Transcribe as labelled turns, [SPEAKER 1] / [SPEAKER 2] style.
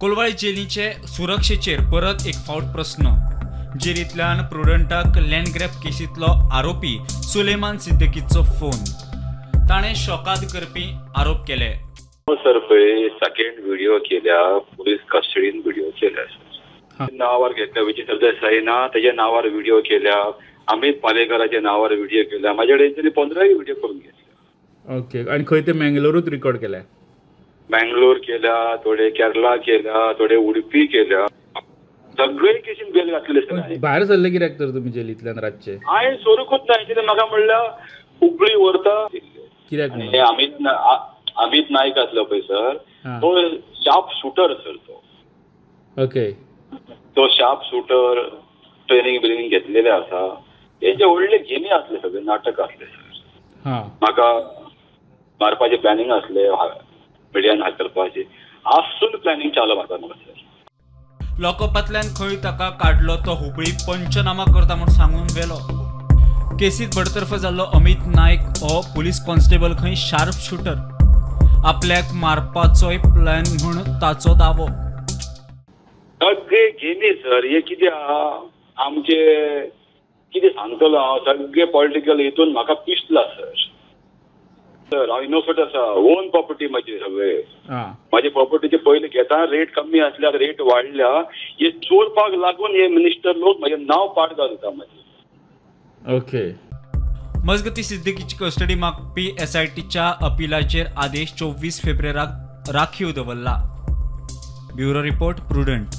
[SPEAKER 1] कोलवाळे जेलीचे सुरक्षेचेर परत एक फावट प्रस्न. जेलींतल्यान प्रुडंटाक लँड ग्रॅब केसींतलो आरोपी सुलेमान सिद्दीकीचो फोन. ताणें शॉकाद करपी आरोप केले.
[SPEAKER 2] सर पळय सेकंड व्हिडिओ केल्या, पुलीस कस्टडीन व्हिडिओ केल्या सर. नांवार घेतल्या विजय सरदेसाई ना तेज्या नांवार व्हिडिओ केल्या, अमित पालेकराच्या नांवार व्हिडिओ केल्या, म्हाज्या कडेन तेणी 15 व्हिडिओ करून घेतल्या.
[SPEAKER 3] ओके, आनी खंय ते मँगलोरूच रिकॉर्ड केल्या?
[SPEAKER 2] मँगलोर केल्या, थोडे केरला केल्या, थोडे उडपी केल्या, सगळे केसीन बेल घातलेले सर.
[SPEAKER 3] भायर सरले कित्याक तर तुमी जेलींतल्यान रातचे?
[SPEAKER 2] हांवें सोरूंकूच ना, कित्याक म्हाका म्हणल्यार हुबळी व्हरता
[SPEAKER 3] कित्याक?
[SPEAKER 2] अमित नायक आसलो पळय सर, तो शार्प शूटर सर तो.
[SPEAKER 3] ओके,
[SPEAKER 2] तो शार्प शूटर ट्रेनिंग बिनिंग घेतलेले आसा. तेजे व्हडले गेमी आसले, सगळे नाटक आसले सर. म्हाका मारपाचे प्लॅनिंग आसले, मिडियान हात करपाचे आसून प्लॅनिंग चालू म्हाका सर.
[SPEAKER 1] लॉकअपांतल्यान खंय ताका काडलो तो हुबळी पंचनामा करता म्हूण सांगून गेलो. केसीत बडतर्फ जाल्लो अमित नायक हो पुलीस कॉन्स्टेबल खंय शार्प शूटर. आपल्याक मारपाचोय प्लॅन म्हूण ताचो दावो.
[SPEAKER 2] सगळे गेमी सर, हे कितें आहा आमचे कितें सांगतलो हांव, सगळे पॉलिटिकल हितून म्हाका पिसला सर. सर हांव इनोसंट आसा, ओन प्रॉपर्टी म्हाजी सगळे, म्हाजे प्रॉपर्टीचे पयले घेता रेट कमी आसल्यार रेट वाडल्या, हे चोरपाक लागून हे मिनिस्टर लोक म्हाजें नांव पाड घालता म्हाजें.
[SPEAKER 3] ओके.
[SPEAKER 1] मजगती सिद्दीकीची कस्टडी मागपी एसआयटीच्या अपिलाचेर आदेश 24 फेब्रुवाराक राखीव दवरला. Bureau report, Prudent.